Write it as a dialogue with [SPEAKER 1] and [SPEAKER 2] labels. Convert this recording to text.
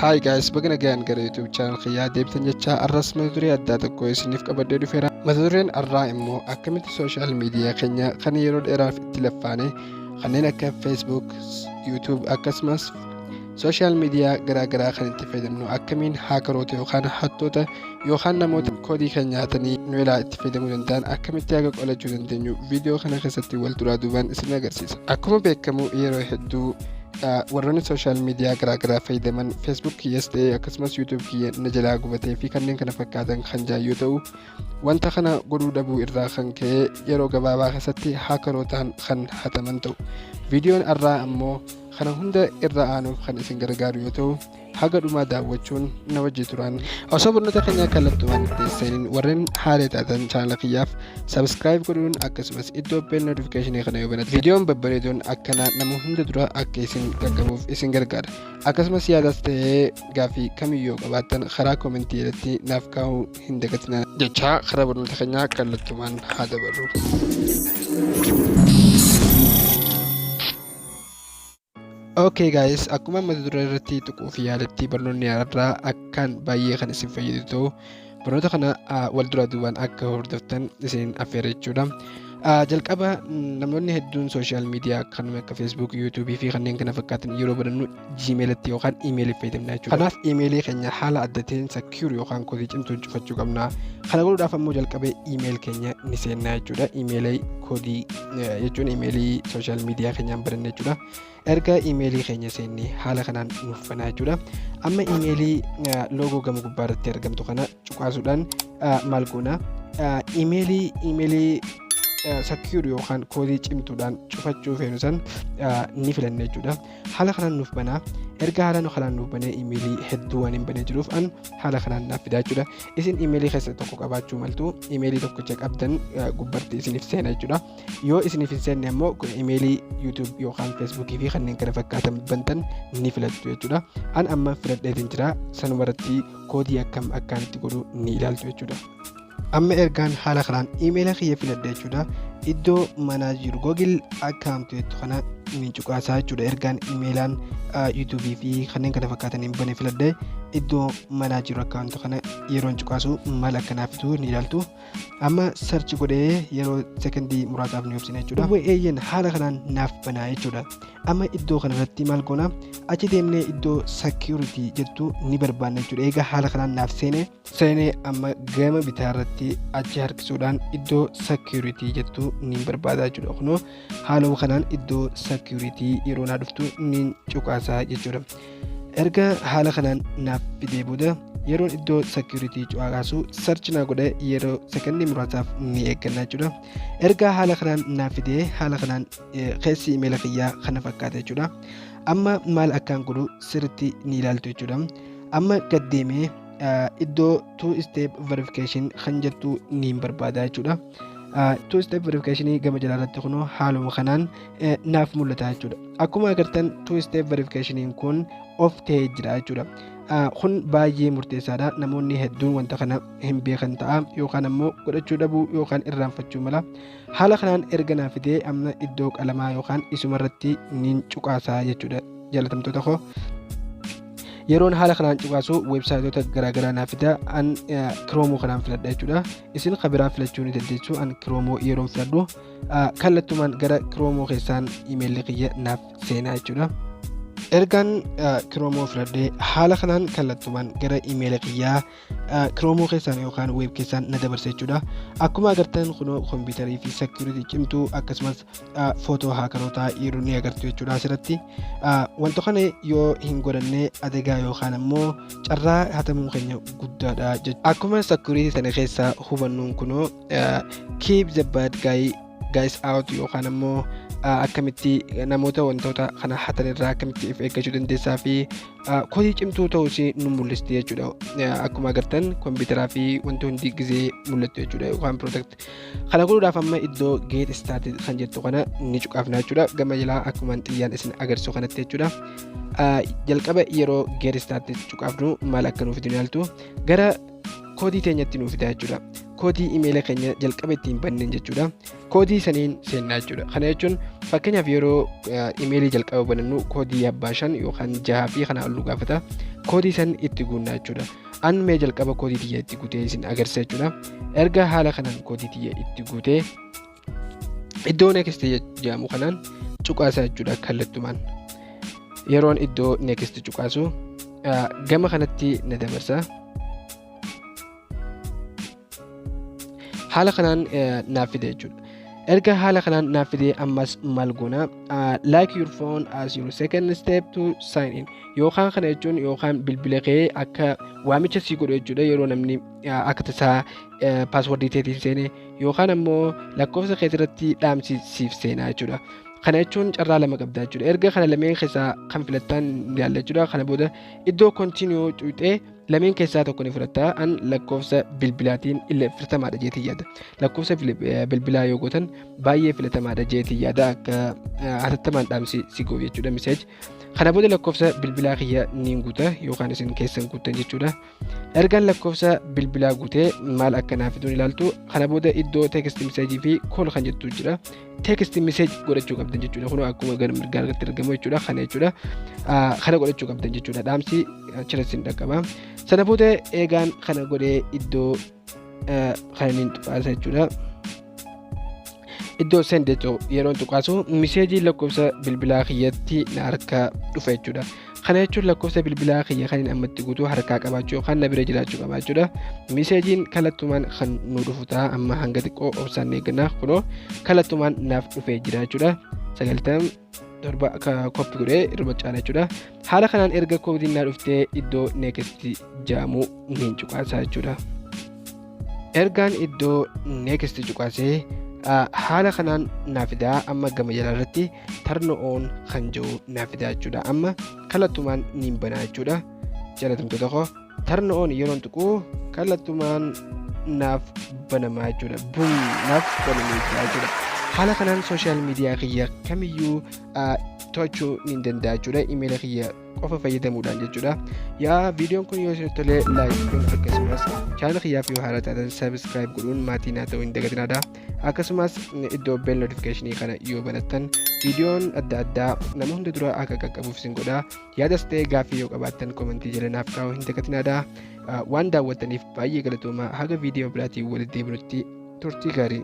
[SPEAKER 1] Hi guys, baga nagaan gara YouTube channel kiyyaa deebitan jecha arras mata duree addaa tokko isiniif qabadhee dhufeera. Mata dureen arraa immoo akkamitti social media keenya kan yeroo dheeraaf itti laffaane kanneen akka Facebook, YouTube akkasumas social media garaa garaa kan itti fayyadamnu akkamiin haakaroota yookaan hattoota yookaan namoota koodii keenya hatanii nu ilaa itti fayyadamuu danda'an akkamitti akka qolachuu dandeenyu viidiyoo kana keessatti wal duraa duubaan isin agarsiisa. Akkuma beekamu yeroo hedduu warroonni sooshaal miidiyaa garaa garaa fayyadaman Facebook kiyyas ta'ee akkasumas YouTube kiyya na jalaa gubatee fi kanneen kana fakkaatan kan jiran yoo ta'u, wanta kana godhuu dhabuu irraa kan ka'e yeroo gabaabaa keessatti haakarootaan kan hataman ta'u. Viidiyoon har'aa ammoo kana hunda irra aanuuf kan isin gargaaru yoo ta'u, haga dhumaa daawwachuun na wajji turan. Osoo barnoota keenya kallattumaan itti hin seeniin, warreen haaraa taatan chaanala kiyyaaf subscribe godhuun akkasumas iddoo bell notification kana yoo banatan viidiyoon babbareedoon akkana nama hunda dura akka isin qaqqabuuf isin gargaara. Akkasumas yaadas ta'ee gaaffii kamiyyuu qabaattan karaa koomentii irratti naaf kaa'uu hin dagatinaa jechaa karaa barnoota keenyaa kallattumaan haa dabarru. Okay guys, akkuma mata duree irratti tuquuf yaaletti barnoonni har'aa akkaan baay'ee kan isin fayyadu ta'u barnoota kana wal duraa duubaan akka hordoftan isin affeera jechuudha. Jalqaba namoonni hedduun sooshaal miidiyaa kanneen akka Facebook, YouTube fi kanneen kana fakkaatan yeroo barannu Gmailatti yookaan iimeelii fayyadamna jechuudha. Kanaaf iimeelii keenya haala adda ta'een secure yookaan koodii cimtuun cufachuu qabna. Kana godhuudhaaf ammoo jalqabee iimeel keenya ni seenna jechuudha. Iimeelii koodii jechuun iimeelii sooshaal miidiyaa keenyaan baranne jechuudha. Erga iimeelii keenya seennee haala kanaan nuuf banaa jechuudha. Amma iimeelii loogoo gama gubbaa irratti argamtu kana cuqaasuudhaan maal goona? Iimeelii secure yookaan koodii cimtuudhaan cufachuu feenu san ni filanna jechuudha. Haala kanaan nuuf banaa. Erga haala kanaan nuuf banee, iimeelii hedduu waan hin banee jiruuf an haala kanaan naaf fidaa jechuudha. Isin iimeelii keessa tokko qabaachuu maltu, iimeelii tokkicha qabdan gubbaatti isiniif seena jechuudha. Yoo isiniif hin seenne ammoo iimeelii YouTube yookaan Facebookii fi kanneen kana fakkaatan bantan ni filattu jechuudha. An amma filadheetiin jira, sanuma irratti koodii akkam akkaan itti godhu ni ilaaltu jechuudha. Amma ergaan haala kanaan iimeela kiyya filadhe jechuudha. Iddoo manaa jiru Google account jettu kana ni cuqaasaa jechuudha. Ergaan iimeelaan YouTube fi kanneen kana fakkaatan hin bane filadhe, iddoo manaa jiru account kana yeroon cuqaasu maal akka naaf fidu ni ilaaltu. Amma search godhee yeroo sekondii muraasaaf ni obsina jechuudha. Eeyyen, haala kanaan naaf banaa jechuudha. Amma iddoo kanarratti maal goona? Achi deemnee iddoo security jettu ni barbaanna jechuudha. Egaa haala kanaan naaf seenee amma gama bitaa irratti achi harkisuudhaan iddoo security jettu ni barbaada jechuudha. Kunoo haaluma kanaan iddoo security yeroo naa dhuftu ni cuqaasaa jechuudha. Erga haala kanaan naaf fidee booda yeroon iddoo security cuqaasu search naa godhe, yeroo sekondii muraasaaf ni eegganna jechuudha. Erga haala kanaan naaf fidee, haala kanaan keessi imeela kiyyaa kana fakkaata jechuudha. Amma maal akkaan godhu sirriitti ni ilaaltu jechuudha. Amma gad deemee iddoo two step verification kan jettu ni barbaada jechuudha. Two step verification gama jalaa irratti kunoo haaluma kanaan naaf mul'ata jechuudha. Akkuma agartan two step verification kun off ta'ee jira jechuudha. Kun baay'ee murteessaadha. Namoonni hedduun wanta kana hin beekan ta'a yookaan ammoo godhachuu dhabuu yookaan irraanfachuu mala. Haala kanaan erga naaf fidee amma iddoo qalamaa yookaan isuma irratti niin cuqaasaa jechuudha, jaalatamtoota koo. Yeroon haala kanaan cuqaasu weebsaayitoota garaagaraa naaf fida. An Chrome kanaan filadha jechuudha. Isin kabiraa filachuu ni dandeessu. An Chrome yeroon filadhu kallattumaan gara Chrome keessaan imeelli kiyya naaf seenaa jechuudha. Ergaan Chrome filadhee haala kanaan kallattumaan gara imeela kiyyaa Chrome keessaan yookaan web keessaan na dabarsa jechuudha. Akkuma agartan kunoo kompiitarii fi security cimtuu akkasumas footoo haakarootaa yeroo ni agartu jechuudha asirratti. Wanta kana yoo hin godhanne adagaa yookaan ammoo carraa hatamuu keenya guddaadha jechuudha. Akkuma security sana keessaa hubannuun kunoo keep the bad guys out yookaan ammoo akkamitti namoota wantoota kana hatan irraa akkamitti of eeggachuu dandeessaa fi koodii cimtuu ta'uus nu mul'isti jechuudha. Akkuma agartan kompiitaraa fi wanti hundi gizee mul'attu jechuudha yookaan protect. Kana godhuudhaaf amma iddoo get started kan jettu kana ni cuqaafna jechuudha. Gama jalaa akkuma xiyyaan isin agarsiisu kanatti jechuudha. Jalqaba yeroo get started cuqaafnu maal akka nuuf fidu ilaaltu, gara koodii teenyatti nuuf fida jechuudha. Koodii imeela keenya jalqaba ittiin banneen jechuudha. Koodii saniin seennaa jechuudha. Kana jechuun fakkeenyaaf yeroo imeelii jalqaba banannu koodii abbaa 5 yookaan 6 fi kanaa ol nu gaafata. Koodii san itti guunnaa jechuudha. An mee jalqaba koodii tiyya itti guutee isin agarsiisa jechuudha. Erga haala kanaan koodii tiyya itti guutee iddoo next jedhamu kanaan cuqaasaa jechuudha kallattumaan. Yeroon iddoo next cuqaasu gama kanatti na dabarsa. Haala kanaan naaf fide jechuudha. Erga haala kanaan naaf fide ammas maal goona? Like your phone as your second step to sign in. Yookaan kana jechuun yookaan bilbila kee akka waamicha sii godhu jechuudha, yeroo namni akka tasaa paaswordii teetiin seene yookaan ammoo lakkoofsa kee irratti dhaamsi siif seenaa jechuudha. Kana jechuun carraa lama qabda jechuudha. Erga kana lameen keessaa kan filattaan yaalla jechuudha. Kana booda iddoo continue tuqxee lameen keessaa tokko ni fudhatta. An lakkoofsa bilbilaatiin illee filatamaadha jeetii yaada. Lakkoofsa bilbilaa yoo gootan baay'ee filatamaadha jeetii yaada, akka hatattamaan dhaamsi si ga'u jechuudha, message. Kana booda lakkoofsa bilbilaa kiyya niin guuta yookaan isin keessan guuttan jechuudha. Ergaan lakkoofsa bilbilaa guutee maal akka naaf fiduun ilaaltu. Kana booda iddoo text message fi call kan jettu jira. Text message godhachuu qabdan jechuudha. Kun akkuma gara mirgaa irratti argamu jechuudha. Kana jechuudha. Kana godhachuu qabdan jechuudha. Dhaamsi achirra isin dhaqqaba. Sana booda eegaan kana godhee iddoo kana niin tuqaasa jechuudha. Iddoo send yeroon tuqaasu miseejii lakkoofsa bilbilaa kiyyatti na harka dhufa jechuudha. Kana jechuun lakkoofsa bilbilaa kiyya kan inni ammatti guutuu harkaa qabaachuu yookaan na bira jiraachuu qaba jechuudha. Miseejiin kallattumaan kan nu dhufu ta'a, amma hanga xiqqoo obsaan eeggannaa. Kunoo kallattumaan naaf dhufee jira jechuudha. 97 copy godhee irra caala jechuudha. Haala kanaan erga koodiin naa dhuftee iddoo next jedhamu niin cuqaasaa jechuudha. Ergaan iddoo next cuqaasee haala kanaan naa fidaa, amma gama jalaa irratti turn on kan jiru naa fidaa jechuudha. Amma kallattumaan niin banaa jechuudha. Jaalatamtoota koo, turn on yeroon tuquu kallattumaan naaf banamaa jechuudha. Boom, naaf banamee jira jechuudha. Haala kanaan social media kiyya kamiyyuu to'achuu ni danda'a jechuudha. Imeela kiyya qofa fayyadamuudhaan jechuudha. Yaa, viidiyoon kun yoo isinitti tole like godhuun, akkasumas chaanala kiyyaaf yoo haaraa taatan subscribe godhuun maatii naa ta'uu hin dagatinaadha. Akkasumas iddoo bell notification kana yoo banattan viidiyoon adda addaa nama hunda dura akka qaqqabuuf isin godha. Yaadas ta'ee gaaffii yoo qabaattan komentii jala naaf kaa'uu hin dagatinaadha. Waan daawwattaniif baay'ee galatooma. Haga viidiyoo biraatiin walitti deebinutti turtii gaarii.